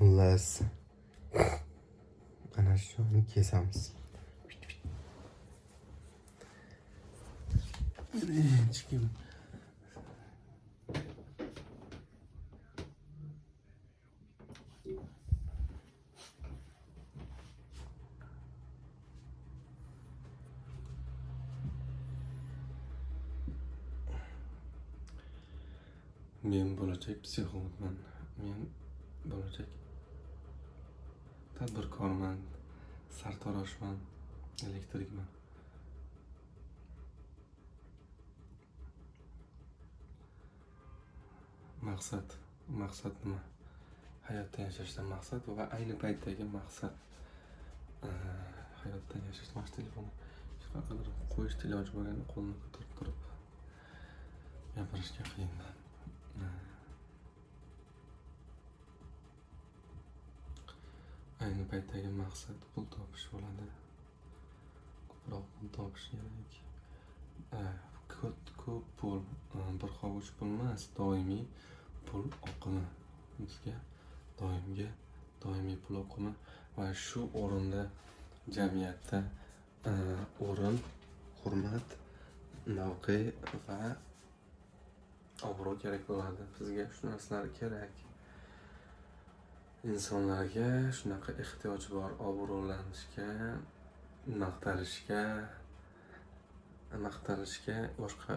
Xullas, ana shuni kesamiz. Hech kim. Men bo'lajak psixologman. Men bo'lajak tadbirkorman, sartaroshman, elektrikman. Maqsad, maqsad nima? Hayotda yashashdan maqsad va ayni paytdagi maqsad. Hayotda yashash, mana shu telefonni shunaqadir qo'yishni iloji bo'lganda qo'lni ko'tarib turib gapirishga qiyin. Ayni paytdagi maqsad pul topish bo'ladi. Ko'proq pul topish kerak. Ko'p pul, bir hovuch pul emas, doimiy pul oqimi. Bizga doimiy pul oqimi va shu o'rinda jamiyatda o'rin, hurmat, mavqe va obro' kerak bo'ladi. Bizga shu narsalar kerak. Insonlarga shunaqa ehtiyoj bor, obro'lanishga, maqtalishga boshqa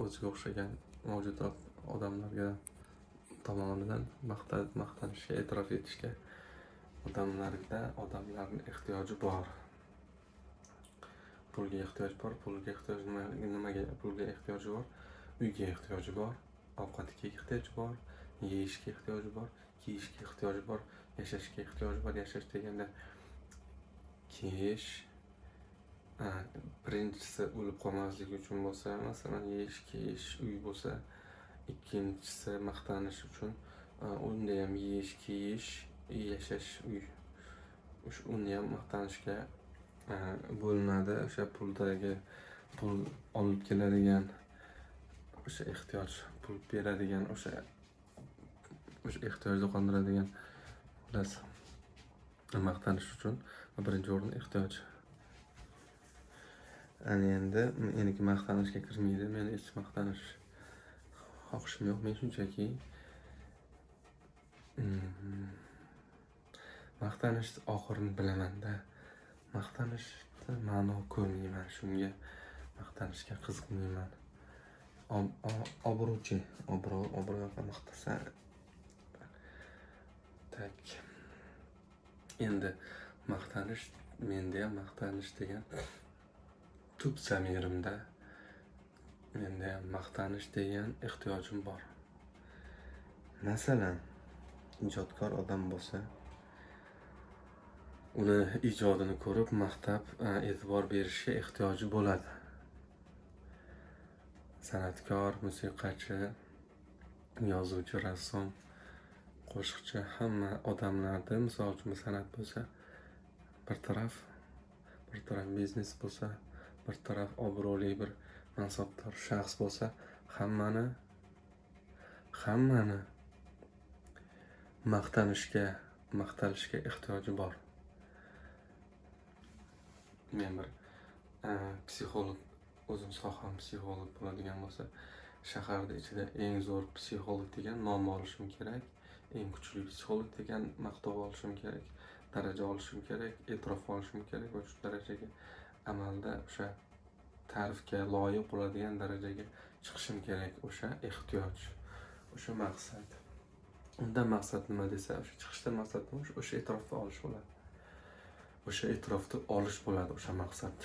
o'ziga o'xshagan mavjudot odamlarga tomonidan maqtanishga, e'tirof etishga odamlarning ehtiyoji bor. Pulga ehtiyoj bor, pulga ehtiyoj nimaga pulga ehtiyoji bor? Uyga ehtiyoji bor, ovqatga ehtiyoji bor, yeyishga ehtiyoji bor, kiyishga ehtiyoji bor, yashashga ehtiyoji bor. Yashash deganda kiyish, birinchisi o'lib qolmaslik uchun bo'lsa, masalan, yeyish, kiyish, uy bo'lsa, ikkinchisi maqtanish uchun, unda ham yeyish, kiyish, yashash, uy. O'sha uni ham maqtanishga bo'linadi. O'sha puldagi pul olib keladigan o'sha ehtiyoj, pul beradigan o'sha ehtiyojni qondiradigan, xullas maqtanish uchun birinchi o'rin ehtiyoj. Ana endi meniki maqtanishga kirmaydi. Meni hech maqtanish xohishim yo'q. Men shunchaki maqtanish oxirini bilaman-da. Maqtanishda ma'no ko'rmayman, shunga maqtanishga qiziqmayman. Obro'chi, obro' maqtasa tak. Endi maqtanish, menda ham maqtanish degan tub zamirimda menda ham maqtanish degan ehtiyojim bor. Masalan, ijodkor odam bo'lsa, uni ijodini ko'rib maqtab, e'tibor berishga ehtiyoji bo'ladi. San'atkor, musiqachi, yozuvchi, rassom, qo'shiqchi, hamma odamlarda, misol uchun san'at bo'lsa, bir taraf biznes bo'lsa, bir taraf obro'li bir mansabdor shaxs bo'lsa, hammani maqtanishga, maqtalishga ehtiyoji bor. Men bir psixolog, o'zim soham psixolog bo'ladigan bo'lsa, shaharda ichida eng zo'r psixolog degan nom olishim kerak, eng kuchli psixolog degan maqtov olishim kerak, daraja olishim kerak, e'tirof olishim kerak va shu darajaga amalda o'sha ta'rifga loyiq bo'ladigan darajaga chiqishim kerak. O'sha ehtiyoj, o'sha maqsad. Undan maqsad nima desa, o'sha chiqishdan maqsad nima? O'sha e'tirofni olish bo'ladi. O'sha e'tirofni olish bo'ladi o'sha maqsad.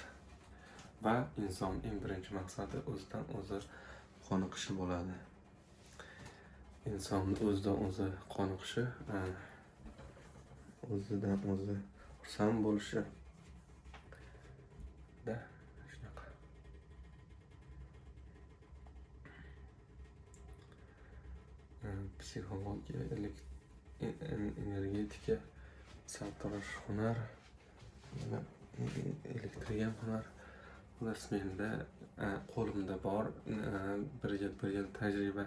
Va inson eng birinchi maqsadi o'zidan o'zi qoniqishi bo'ladi. Insonni o'zidan o'zi qoniqishi, o'zidan o'zi xursand bo'lishi da shunaqa. Psixologiya, energetika, sartarosh hunar, elektrik ham hunar. Xullas menda qo'limda bor bir yil tajriba,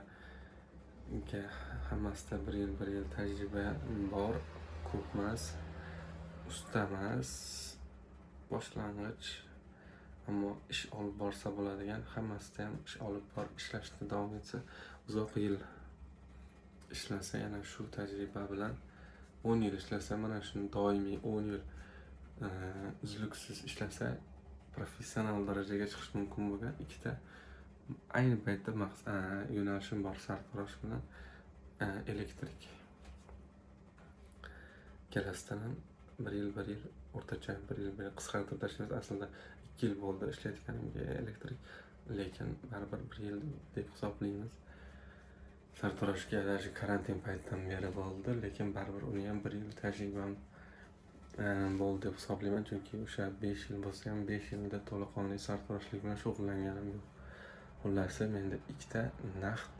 hammasida bir yil tajriba bor. Ko'p emas, usta emas, boshlang'ich, ammo ish olib borsa bo'ladigan, hammasida ham ish olib borib ishlashda davom etsa, uzoq yil ishlasa, yana shu tajriba bilan 10 yil ishlasa, mana shuni doimiy 10 yil uzluksiz ishlasa, professional darajaga chiqish mumkin bo'lgan ikkita ayni paytda yo'nalishim bor: sartarosh bilan elektrik. Ikkalasidan ham bir yil, bir yil, o'rtacha bir yil, bir yil qisqartirib tashlaymiz. Aslida 2 yil bo'ldi ishlayotganimga elektrik, lekin baribir bir yil deb hisoblaymiz. Sartaroshga даже karantin paytidan beri bo'ldi, lekin baribir uni ham bir yil tajribam bo'ldi deb hisoblayman, chunki o'sha 5 yil bo'lsa ham, 5 yilda to'laqonli sartaroshlik bilan shug'ullanganim yo'q. Xullasi, menda ikkita naqd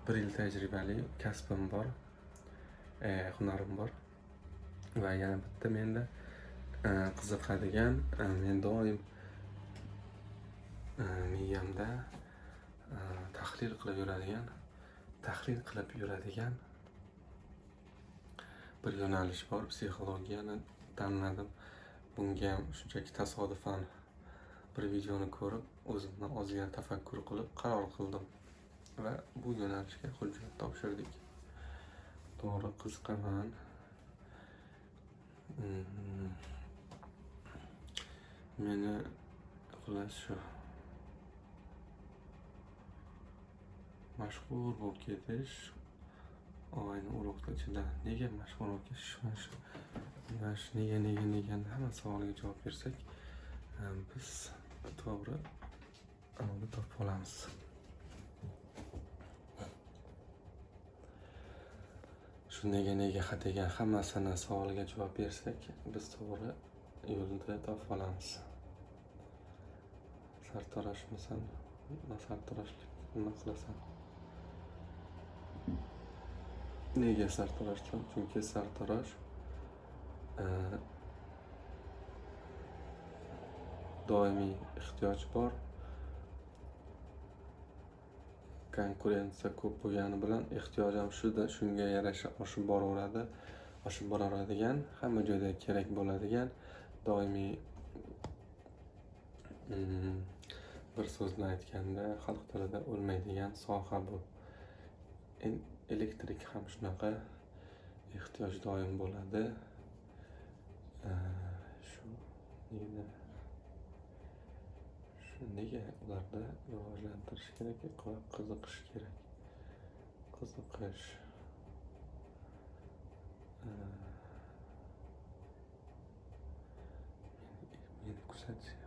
bir yil tajribali kasbim bor, hunarim bor va yana bitta menda qiziqadigan, men doim miyamda tahlil qilib yuradigan bir yo'nalish bor, psixologiyani tanladim. Bunga ham shunchaki tasodifan bir videoni ko'rib, o'zimdan ozgina tafakkur qilib qaror qildim va bu yo'nalishga hujjat topshirdik. To'g'ri, qiziqaman. Meni xullas shu mashhur bo'lib ketish, og'ayni urug'ni ichida nega mashhur bo'lib ketish, mana shu nega, nega, nega, hamma savoliga javob bersak, biz to'g'ri anavi topib olamiz. Shu nega, nega degan hammasini savoliga javob bersak, biz to'g'ri yo'lni topib olamiz. Sartaroshmisan? Sartaroshlik nima qilasan? Nega sartaroshsan? Chunki sartarosh doimiy ehtiyoj bor. Konkurensiya ko'p bo'lgani bilan ehtiyoj ham shunga yarasha oshib boraveradi, oshib boraveradigan, hamma joyda kerak bo'ladigan, doimiy, bir so'z bilan aytganda, xalq tilida o'lmaydigan soha bu. Elektrik ham shunaqa, ehtiyoj doim bo'ladi. Shu nega, shu nega ularda rivojlantirish kerak va qiziqish kerak. Qiziqish. Meni kuzatishyapti.